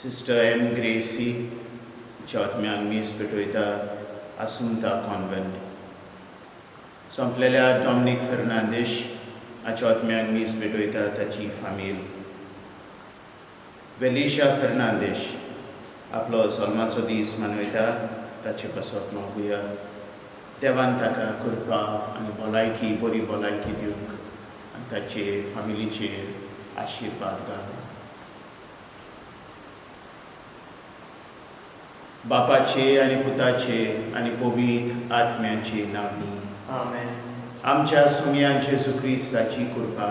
Sister M Gracy तिच्या आत्म्याक मीस पेटयता आसुंता convent. सोंपलेल्या Dominic Fernandes हाच्या आत्म्याक मीस पेटयता ताची फामील. वेलिशा फेर्नांदीश आपलो जल्माचो दीस मनयता ताचे पासत मागुया देवान ताका कृपा आनी भलायकी बरी भलायकी दिवंक आनी ताचे फामिलीचेर आशिर्वाद घालूं. बापाचे आनी पुताचे आनी पवित्र आत्म्याचे नांवी. आमेन. आमच्या सुमयांचे सुक्रिस्ताची कृपा,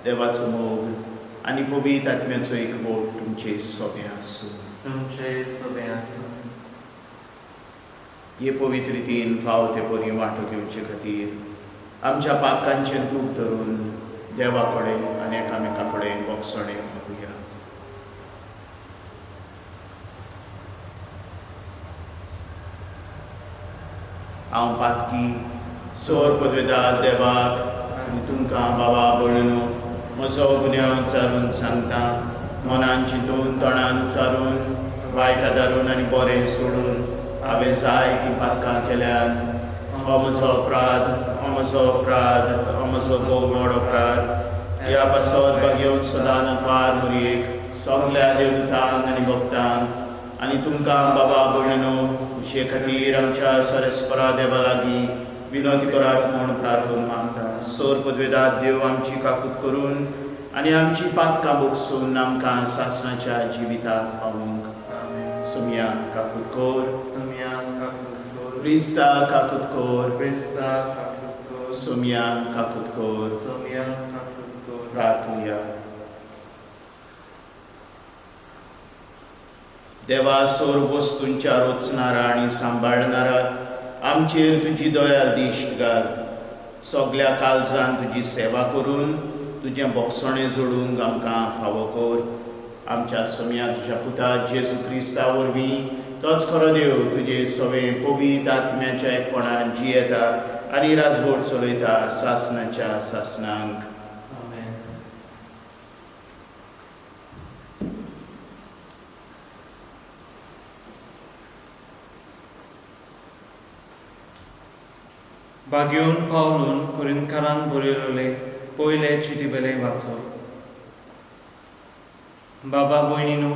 देवाचो मोग आनी पवित्र आत्म्याचो एकवट तुमचे सोबें आसूं. तुमचे सोबें आसूं. हे पवित्र रितीन फाव ते परी वांटो घेवचे खातीर आमच्या पातकांचें दूख धरून देवा कडेन आनी एकामेका कडेन बोगसणें मागुया. हांव पातकी सोर पदवेदार देवाक आनी तुमकां बाबा भयणीनो म्हजो गुन्यांव उच्चारून सांगता. मनान चिंतून, तोंडान उच्चारून, वायट आदारून आनी बरें सोडून हांवें जायतीं पातकां केल्यात. हो म्हजो अपराध, हो म्हजो अपराध, हो म्हजो भोव व्हड अपराध. ह्या पासत भाग्यवंत सदां पार मुरयेक सगल्या देवदूतांक आनी भक्तांक आनी तुमकां बाबा भयणीनो म्हजे खातीर आमच्या सरेस्परा देवा लागीं विनवती करात म्हूण प्रार्थून मागता. सोर पदवेदार देव आमची काकूत करून आनी आमची पातकां बोगसून आमकां सासणाच्या जिविताक पावूंक. आमेन. सोमया काकूत कोर. सोमया काकूत कोर. क्रिस्ता काकूत कोर. क्रिस्ता काकूत कोर. सोमया काकूत कोर. सोमया काकूत कोर. प्रार्थुया. देवा, सोर वस्तूंच्या रोचणारा आनी सांबाळणारा आमचेर तुजी दयाल दिश्ट घाल. सगल्या काळजान तुजी सेवा करून तुजें बोगसणें जोडूंक आमकां फावो कर. आमच्या सोम्या तुज्या पुता जेजू क्रिस्ता वरवीं, तोच खरो देव, तुजे सवें पवित्र आत्म्याच्या एकपणान जियेता आनी राजवट चलयता सासणाच्या सासणांक. आमेन. बागेवन पावलून कोरिंकारांक बरयलेले पयले चिटी बेले वाचो. बाबा भयणीनो,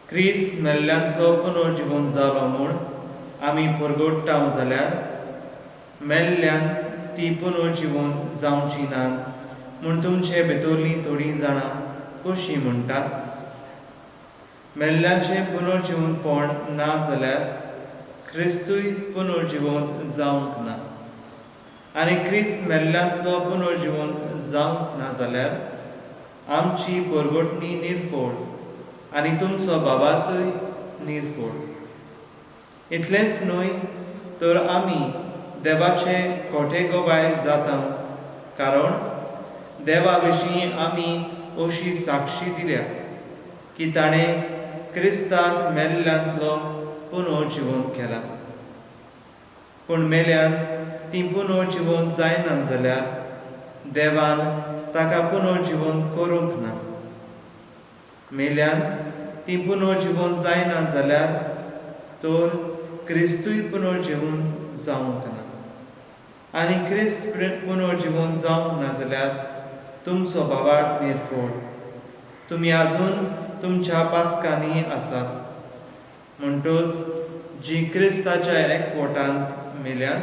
क्रिस्त मेल्ल्यांतलो पुनर्जिवन जालो म्हूण आमी परगोट्टाव जाल्यार मेल्ल्यांत ती पुनर्जिवन जावची नात म्हूण तुमचे भितरलीं थोडीं जाणां कशीं म्हणटात? मेल्ल्याचें पुनर्जिवनपण ना जाल्यार क्रिस्तूय पुनर्जिवंत जावंक ना, आनी क्रिस्त मेल्ल्यांतलो पुनर्जिवंत जावंक ना जाल्यार आमची परगटणी निर्फोड आनी तुमचो बाबातूय निर्फोड. इतलेंच न्हय तर आमी देवाचे खोटे गवाय जाता, कारण देवा विशीं आमी अशी साक्षी दिल्या की ताणें क्रिस्ताक मेल्ल्यांतलो पुनर्जिवंत केला. पूण मेल्यांत ती पुनर्जिवंत जायना जाल्यार देवान ताका पुनर्जिवंत करूंक ना. मेल्यांत ती पुनर्जिवंत जायना जाल्यार तर क्रिस्तूय पुनर्जिवंत जावंक ना, आनी क्रिस्त पुनर्जिवंत जावंक ना जाल्यार तुमचो बाबाट निर्फोड, तुमी आजून तुमच्या पातकांनी आसात. म्हणटच जी क्रिस्ताच्या एकवटांत मेल्यांत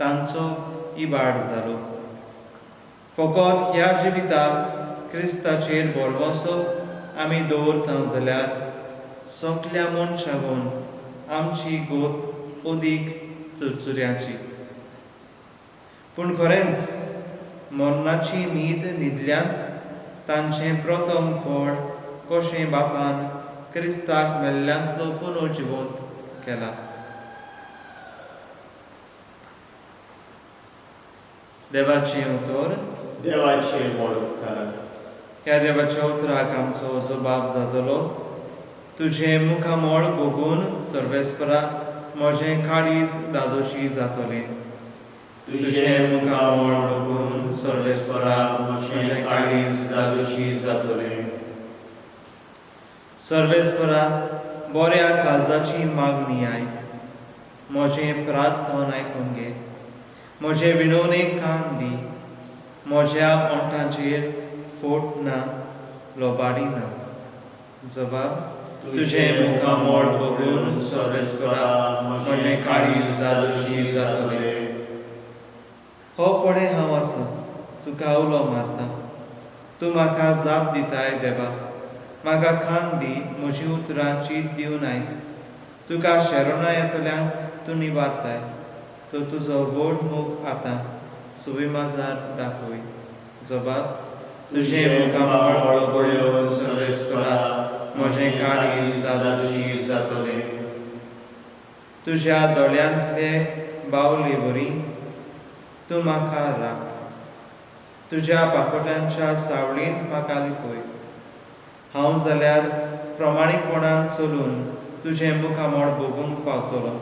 तांचो इबाड जालो. फकत ह्या जिविताक क्रिस्ताचेर भरवंसो आमी दवरता जाल्यार सगल्या मनशागून आमची गोत अदीक चुरचुऱ्याची. पूण खरेंच मरणाची न्हीद न्हिदल्यांत तांचें प्रथम फळ कशें बापान क्रिस्ताक मेल्ल्यांतलो पुनर्जिवंत केला. देवाचें उतर. देवाचें व्हड उपकार. ह्या देवाच्या उतराक आमचो जबाब जातलो. तुजें मुखामळ बघून सर्वेस्परा म्हजें काळीज दादोशी जातलें. तुजें मुखामळ बघून सर्वेस्परा म्हजें काळीज दादोशी जातलें. सर्वेस्परा बऱ्या काळजाची मागणी आयक, म्हजें प्रार्थन आयकून घे, म्हजे विनवणेक कान दी, म्हज्या ओंठांचेर फोट ना, लोबाडी ना. जबाब तुजें मुखामळ बघून सर्वेस्परा म्हजें काळीज धादोशी जातलें. हो पळय हांव आसा, तुका उलो मारता, तूं म्हाका जाप दिताय देवा, म्हाका कान दी, म्हजी उतरां चीत दिवन आयक. तुका शरणां येतल्यांक तूं निवारताय, तर तुजो व्हड मोग आतां सुविमाजार दाखय. जबाब तुजें मुखामळ पळोवन सर्वेस्परा म्हजें काळीज धादोशी जातलें. तुज्या दोळ्यांतले बावले वरी तूं म्हाका राख, तुज्या पाकोट्यांच्या सावळींत म्हाका लिपय. हांव जाल्यार प्रमाणीकपणान चलून तुजें मुखामळ बघूंक पावतलो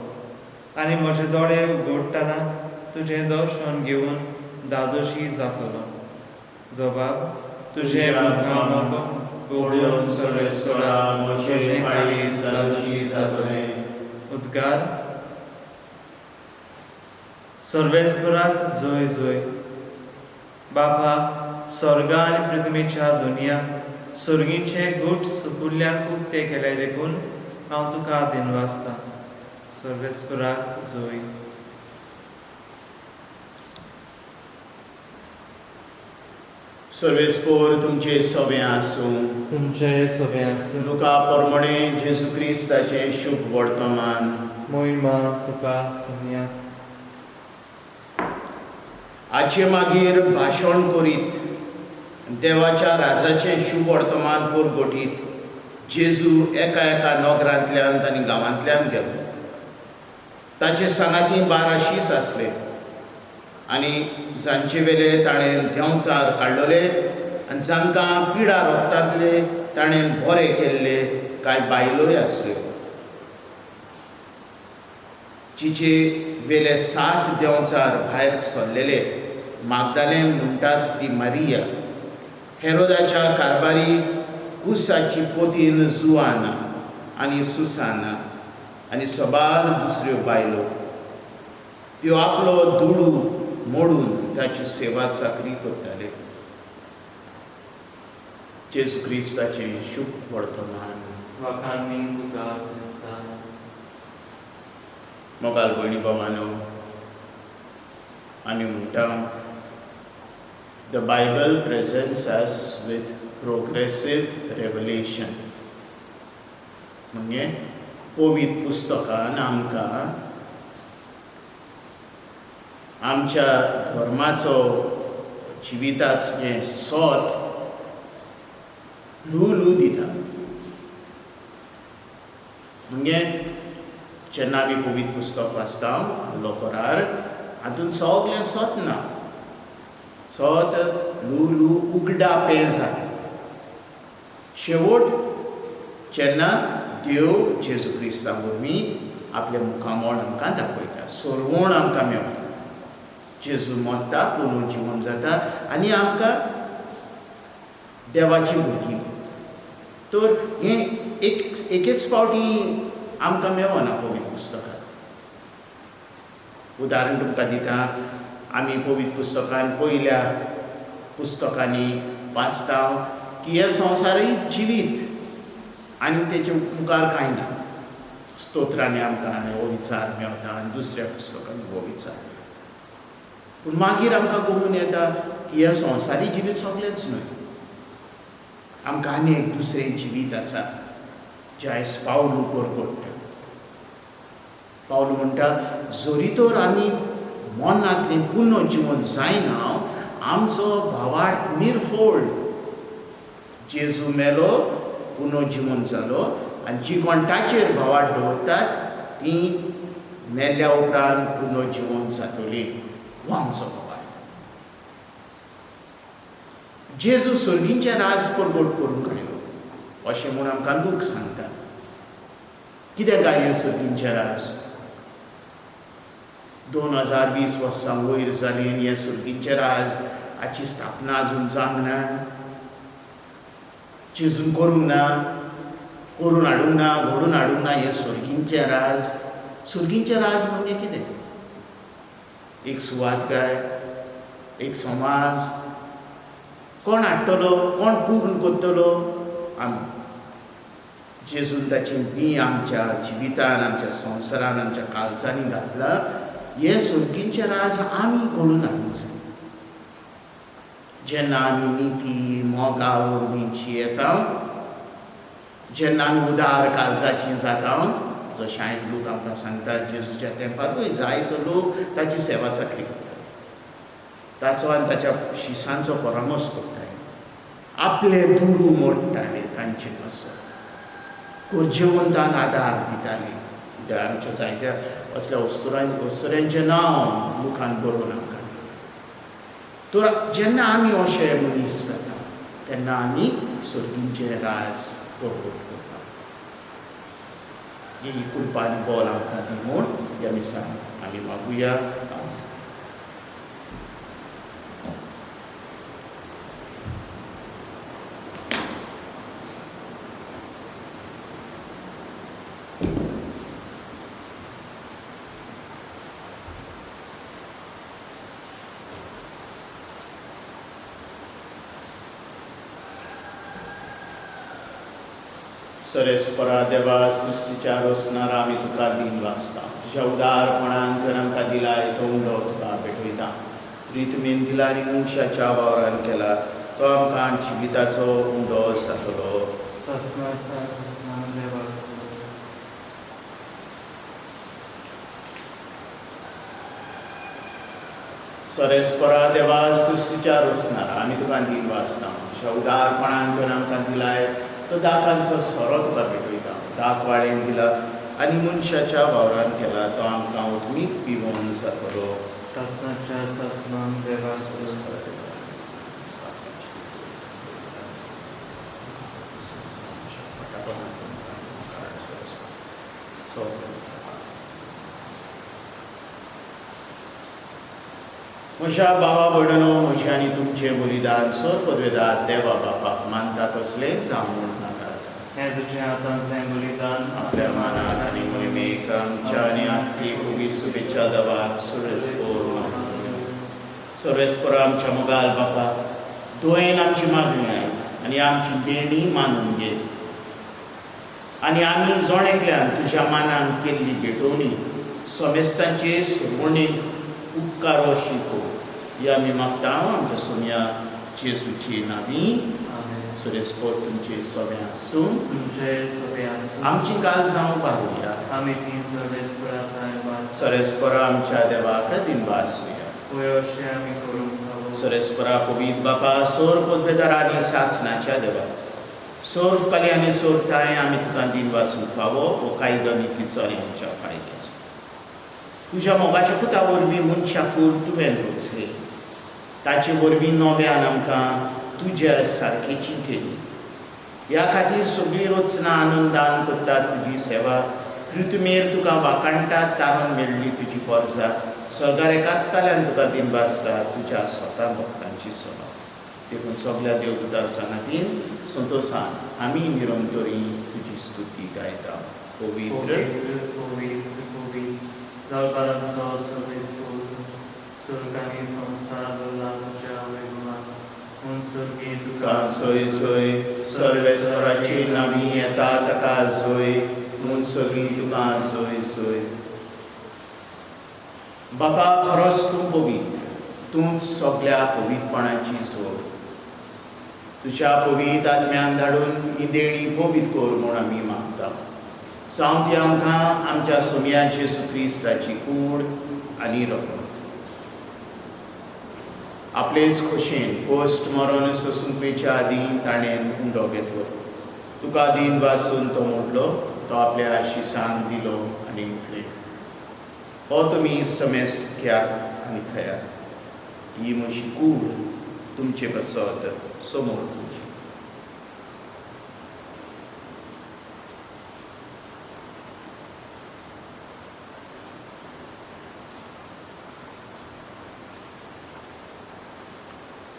आनी म्हजे दोळे उगडटना तुजें दर्शन घेवन धादोशी जातलो. जबाब तुजें मुखामळ पळोवन सर्वेस्परा म्हजें काळीज धादोशी जातलें. उद्गार सर्वेस्पराक जय जय. बाबा स्वर्गा आनी पृथ्वीच्या दुनिया सर्गीचे गूट सुपुल्ल्यांक उक्ते केले देखून हांव तुका दिनवासता. सर्वेस्पराक जय. सर्वेस्पोर तुमचे सवे आसूं. तुमचे सवे आसूं. लुका प्रमाणे जेजू क्रिस्ताचें शुभ वर्तमान. मोहिमा तुका सन्या. हाचे मागीर भाशण करीत देवाच्या राजाचें शुभ वर्तमान परगटीत जेजू एका एका नगरांतल्यान आनी गांवांतल्यान गेलो. ताचे सांगाती 12 शीस आसले आनी जांचे वेले ताणें देंवचार काडलेले आनी जांकां पिडा रोगतांतले ताणें बरे केल्ले कांय बायलोय आसल्यो, जिचे वेले 7 देंवचार भायर सरलेले. मागदालेन म्हणटात ती मारिया, हेरोदाच्या कारभारी कुसाची पोतीन जुआना आनी सुसाना आनी सबार दुसऱ्यो बायलो. त्यो आपलो दुडू मोडून ताची सेवा चाकरी करताले. जेजू क्रिस्ताचें शुभ वर्तमान. वाखाणनी तुका क्रिस्ता. मोगाल भयणी भावानो, आमी म्हणटा The Bible presents us with progressive revelation. म्हणजे पवित्र पुस्तकान आमकां आमच्या धर्माचो जिविताचें सत ल्हव ल्हव दिता. म्हणजे जेन्ना आमी पवित्र पुस्तक वाचता लोकरार हातूंत सगळें सत ना, सत ल्हव ल्हव उगडापें जाता. शेवट जेन्ना देव जेजू क्रिस्ता वरवीं आपलें मुखामळ आमकां दाखयता, सरवण आमकां मेवता. जेजू मरता, पुनर्जिवन जाता आनी आमकां देवाची भुरगीं करता. तर हें एकेच फावटी आमकां मेवना पवित्र पुस्तकांत. उदाहरण तुमकां दिता, आमी पवित्र पुस्तकान पयल्या पुस्तकांनी वाचता की हें संवसारीक जिवीत आनी तेचे मुखार कांय ना. स्तोत्रांनी आमकां हो विचार मेवता आनी दुसऱ्या पुस्तकांनी हो विचार मेवता. पूण मागीर आमकां कळून येता की हें संवसारीक जिवीत सगळेंच न्हय, आमकां आनी एक दुसरें जिवीत आसा जें आयज पावलू परगट्टा. पावलू म्हणटा जरी तर आमी मनांतलें पुनर्जिवन जायना, आमचो भावार्थ निर्फोल्ड. जेजू मेलो, पुनर्जिवन जालो आनी जी कोण ताचेर भावार्थ दवरतात ती मेल्ल्या उपरांत पुनर्जिवन जातली. हो आमचो भावार्थ. जेजू सर्गींचें राज परगट करूंक आयलो अशें म्हूण आमकां लूक सांगता. कितें काय हें सर्गींचें राज? 2020 वर्सां वयर जालीं आनी हें सर्गींचें राज हाची स्थापना अजून जावंक ना, जेजून करूंक ना. करून हाडूंक ना, घडून हाडूंक ना हें सर्गींचें राज. सर्गींचें राज म्हणजे कितें? एक सुवात काय, एक समाज? कोण हाडटलो, कोण पूर्ण करतलो? आमी. जेजून ताचें बीं आमच्या जिवितान, आमच्या संवसारान, आमच्या काळजांनी घातलां. हें सर्गींचें राज आमी घडोवन हाडूंक जाय. जेन्ना आमी निती मोगा वरवीं जियेता, जेन्ना आमी उदार काळजाची जाता, जशें आयज लोक आमकां सांगता, जेजूच्या तेंपारूय जायतो लोक ताची सेवा चाकरी करताले, ताचो आनी ताच्या शिसांचो परामर्श करताले, आपले दुडू मोडटाले तांचे पासत, गरजेवंतांक आदार दिताले. कित्याक आमच्या जायत्या असल्या वस्तुरांचें नांव लुकान बरोवन आमकां दिलें. तर जेन्ना आमी अशे मनीस जाता तेन्ना आमी सर्गींचें राज प्रगट करता. ही कृपा आनी बल आमकां दी म्हूण ह्या मिसान आमी मागुया. सरेस्परा देवा, सृश्टीच्या रोसणारा आमी तुका दीन वाचता. तुज्या उदारपणान तुवें आमकां दिलाय तो उंडो तुका भेटयता. प्रितमेन दिला आनी मनशाच्या वावरान केला तो आमकां जिविताचो उंडो जातलो. सरेस्परा देवा, सृश्टीच्या रोसणारा आमी तुका दीन वाचता. तुज्या उदारपणान तुवें आमकां दिलाय तो दाकांचो सोरो तुका भेटयता. दाक वाळेन दिला आनी मनशाच्या वावरान केला तो आमकां उदमीक पिवोन जातलो. म्हज्या बाबा भयणो, म्हजें आनी तुमचें बलिदान सर पदवेदार देवा बापाक मानता तसलें जावं नाका. हें तुजें हातांतलें बलिदान आपल्या मानान आनी मोहिमेक आमच्या आनी आत्मीक उबी शुभेच्छा देवाक सुरेस्पोर सर्वेस्पोर आमच्या मोगाल बापा, तुवें आमची मागणी आयक आनी आमची देणी मानून घे आनी आमी जण एकल्यान तुज्या मानान केल्ली भेटवणी समेस्तांचे सुरवणेक उपकार शिको. ही आमी मागता आमच्या सोम्या जेजूची नावी. सुरेस्पोर तुमचे सगळें आसूं, आमची काल जावं पारुया. सरेस्परा आमच्या देवाक दिनवासूया. सरेस्परा पवित्र बापा, सोर पदवेदार आनी सासनाच्या देवा, सोर्फ काली आनी सोरताय आमी तुका दिनवासूंक फावो हो कायदो नितीचो आनी आमच्या फायद्याचो. तुज्या मोगाच्या पुता वरवीं मनशाक तुवें रचले, ताचे वरवीं नव्यान आमकां तुज्या सारकेची केली. ह्या खातीर सगळी रचना आनंदान करतात तुजी सेवा. पृथ्वीर तुका वाखाणटात, तारून मेळ्ळी तुजी गरजा. सर्गार एकाच ताल्यान तुका दिनवासता तुज्या स्वता भक्तांची सभा. देखून सगल्या देवदूतां सांगातीन संतोसान आमी निरंतरी तुजी स्तुती गायता. पवित्र पवित्र पवित्र दरबारांचो सर्वेस्पोर, स्वर्ग आनी संवसार भरला तुज्या वैभवान. म्हूण स्वर्गी तुका सोय सोय, सर्वेस्पराची नावी येता ताका सोय, म्हूण सगळीं तुका सोय सोय. बाबा, खरोच तूं पवित्र, तूंच सगल्या पवित्रपणाची जोड. तुज्या पवित्र आत्म्यान धाडून ही देणी पवित्र कर म्हूण आमी मागता. जावं ती आमकां आमच्या सोम्या जेजू क्रिस्ताची कूड आनी रगत. आपलेच खोशेन पोस्ट मरण सोसूंक वयच्या आदीं ताणें उंडो घेतलो, तुका दीन वासून तो मोडलो, तो आपल्या शिसान दिलो आनी म्हटलें, हो तुमी समेस घेयात आनी खायात, ही म्हजी कूड तुमचे पासत समोर तुमची.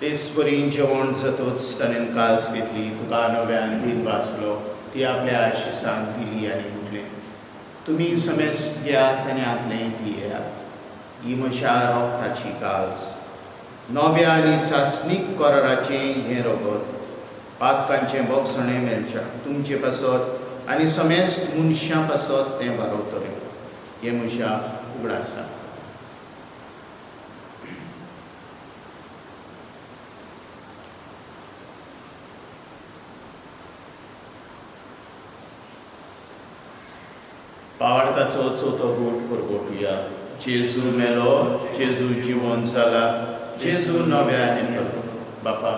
तेच परी जेवण जातच ताणें काल्स घेतली, तुका नव्यान दीन वाचलो, ती आपल्या शिसांक दिली आनी म्हटलें, तुमी समेस्त घेयात आनी हांतलें पियेयात. ही म्हज्या रोगताची काज, नव्या आनी सासणीक कराराचें हें रगत, पातकांचें बोगसणें मेळच्या तुमचे पासत आनी समेस्त मनशां पासत तें वारवतलें. हें म्हज्या उगडासा. पावार्थाचो चवथो गोट परगटुया. जेजू मेलो, जेजू जिवन जाला, जेजू नव्या आनी बापा,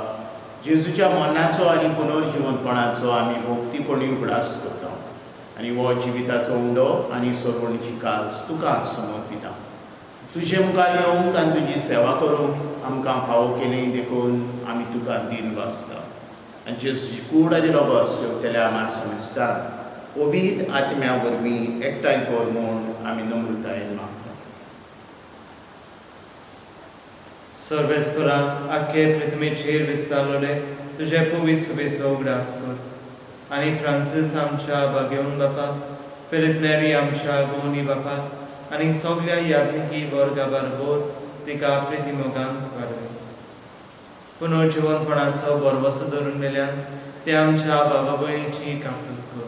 जेजूच्या मरणाचो आनी पुनर्जिवनपणाचो आमी भक्तीपणी उगडास करता आनी हो जिविताचो उंडो आनी सरवणीची काज तुका समर्पिता. तुजे मुखार येवंक आनी तुजी सेवा करूंक आमकां फावो केली देखून आमी तुका दिन वाचता. आनी जेजूची कूड आनी रगत सेवतल्या आम्हा समजतात ओबीत आत्म्या वरवीं एकठांय कर म्हूण आमी नम्रतायेन मागता. सर्वेस्परा, आख्खे पृथ्वीचेर विस्तारलेले तुजे पवित्र सुबेचो उगडास कर आनी फ्रांसीस आमच्या बागेवन बापा, फिलीप नेरी आमच्या गोनी बापा आनी सगल्या याज्ञिकी वर्गा बरोबर तिका प्रिती मोगान वाडय. पुनर्जिवनपणाचो भरवसो धरून मेल्यान ते आमच्या बाबा भयणीची काकूत कर.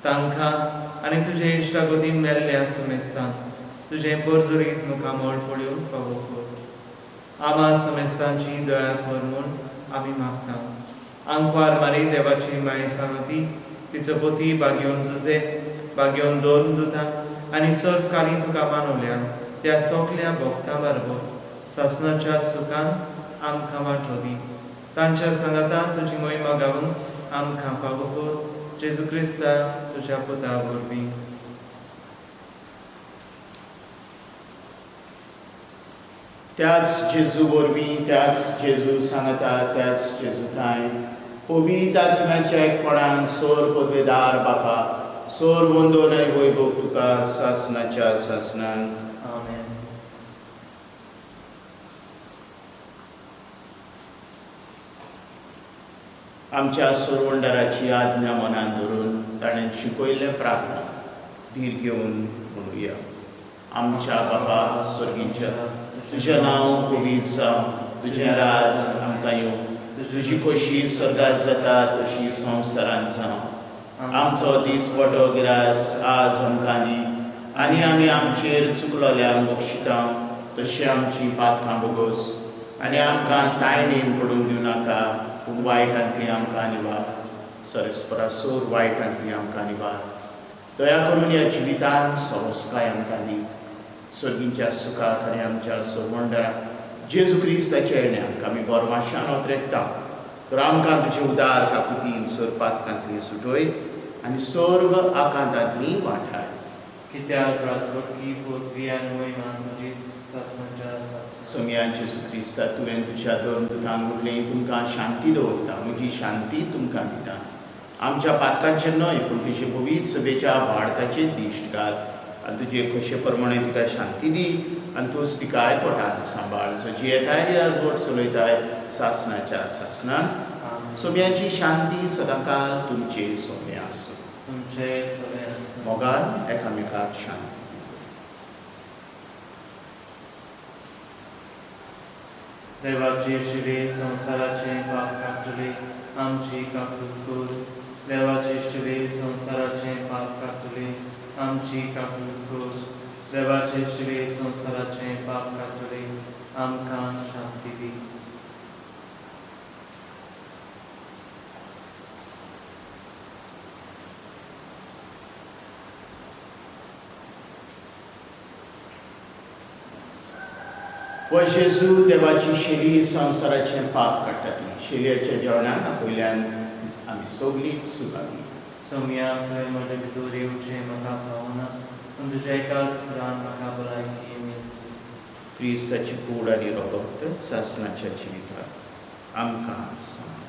तांकां आनी तुजे इश्टागतीन मेल्ल्या समेस्तान तुजें परजोरीत मुखामळ पळोवंक फावो कर. आमा समेस्तांची दया कर म्हूण आमी मागता. आंकवार मारी देवाची माय सांगती, तिचो पोती बागेवन जुजे, बागेवन दोन दुता आनी सर्वकालीन तुका मानवल्यान त्या सगल्या भक्तां बरोबर सासणाच्या सुखान आमकां वांटो दी. तांच्या सांगाता तुजी मोहिमा गावूंक आमकां फावो कर. जेजू क्रिस्ता तुज्या पुता वरवीं. त्याच जेजू वरवीं, त्याच जेजू सांगता, त्याच जेजू ठांय पवित्र आत्म्याच्या एकपणान सोर पदवेदार बापा, सोर वंदोन आनी वैभव तुका सासणाच्या सासणान. आमेन. आमच्या सोरवंडाराची आज्ञा मनान धरून ताणें शिकयल्लें प्रार्थना धीर घेवन म्हणुया. आमच्या बापा स्वर्गीच्या, तुजें नांव पवित्र जावं, तुजें राज आमकां येवं, तुजी खोशी स्वर्गात जाता तशी संवसारांत जावं. आमचो दीसपटो ग्रास आज आमकां दी आनी आमी आमचेर चुकलोल्यांक बक्षिता तशी आमची पातकां बोगोस आनी आमकां तायणेन पडूंक दिवं नाका, पूण वायटांतली आमकां निवार. सरस्परा सोर वायटांतली आमकां निवार. दया करून ह्या जिवितान सवस्काय आमकां दी. सर्गींच्या सुखाक आनी आमच्या सोरवंडराक जेजू क्रिस्ताच्या येण्याक आमी बोरमाशान ओतरेकता. तर आमकां तुजे उदार काकुतीन सोरपातकांतली सुटय आनी सर्व आकांतांतली वाठाय. कित्याक राजवटकी पृथ्वी आनी मोहिमा तुजीच सासणाच्या सासणाक. सोमया जेजू क्रिस्ता, तुवें तुज्या दोन दुतांक म्हटलें, तुमकां शांती दवरता, म्हजी शांती तुमकां दिता. आमच्या पातकांचेर न्हय पूण तुजे पवित्र सभेच्या भारताचेर दिश्ट घाल आनी तुजे खोशे प्रमाणे तिका शांती दी आनी तूंच तिका एकवटान सांबाळ, जो जियेताय राजवट चलयताय सासणाच्या सासणाक. सोम्याची शांती सदांकाल तुमचे सोमे आसूं. तुमचे सगळे आसूं. मोगान एकामेकाक शांती. देवाची शिरे संवसाराचें पाप काडटले, आमची काकूत कर. देवाची शिरे संवसाराचें पाप काडटले, आमची काकूत कर. देवाचे शिरे संवसाराचें पाप काडटले, आमकां शांती दी. व जेजू देवाची शेली संवसाराचें पाप काडटा ती शेलयाच्या जेवणाक आपयल्यान आमी सगळीं सुगावी. सोमया, तुवें म्हजे भितर येवचें म्हाका फावना, पूण तुज्या एकाच उतरान म्हाका भलायकी मेळची. क्रिस्ताची कूड आनी रगत सासणाच्या जिविताक आमकां सांग.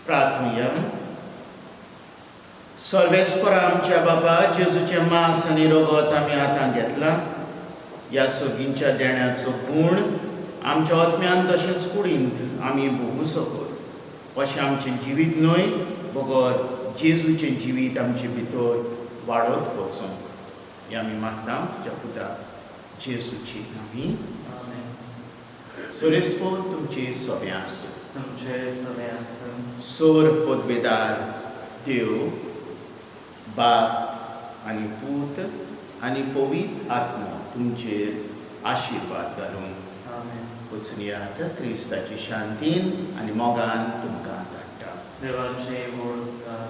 प्रार्थनुया. सर्वेस्परा आमच्या बाबा, जेजूचें मांस आनी रगत आमी आतां घेतलां. ह्या सगींच्या देण्याचो गूण आमच्या आत्म्यान तशेंच कुडीन आमी भोगूं सकत अशें आमचें जिवीत न्हय बगर जेजूचें जिवीत आमचे भितर वाडत वचूं, हें आमी मागता तुज्या पुता जेजूची आमी. आमेन. सर्वेस्पर तुमचे सोबें आसूं. तुमचे सगळे आसूं. सोर पदवेदार देव बाप आनी पूत आनी पवित्र आत्मो तुमचेर आशिर्वाद घालून. आमेन. वचुनयात, क्रिस्ताची शांतीन आनी मोगान तुमकां धाडटा. देवाचे व्हड उपकार.